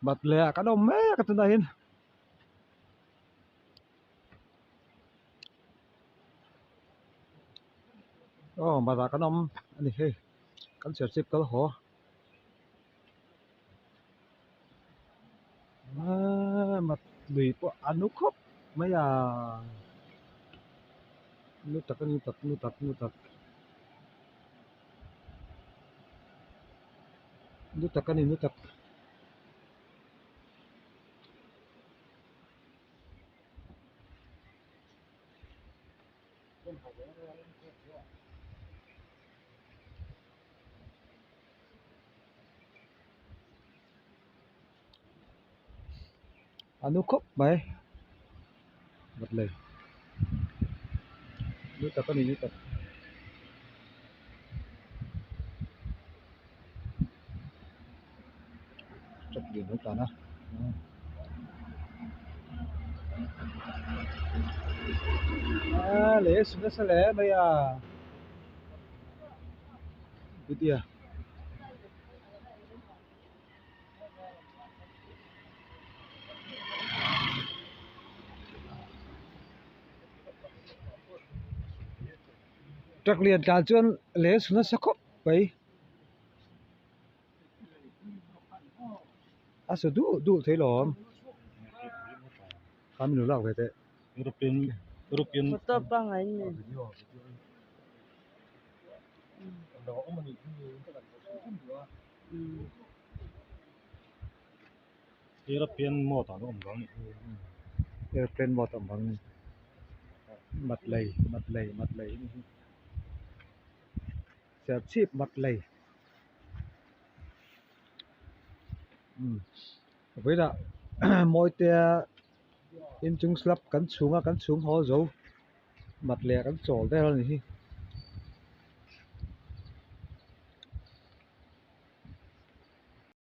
Bat leh ah kan awm mek a tunah hian. Aw bat ah kan awm a ni hei kan serchhip kal haw aaa mat lui pawh a nu khawp mai a nu tak a ni tak nu tak nu tak nu tak a ni nu tak. A nu khawp mai bat lei nu tak a ni nu tak. Truck lian lo tlan a aaa lei a su nasa hle mai a chutia. Truck lian tlan chuan lei a su nasa khawp mai. A su duh duh thei lo awm kha min lo lak ve teh. European European Photo pangngai ni. European mode ah a awm vang ni. Airplane mode a awm vang ni. Mat lei mat lei mat lei. Serchhip mat lei umm vawilah mawitea inchung slab kan chhung a kan chhung haw zo mat leh kan chawl der a ni hi.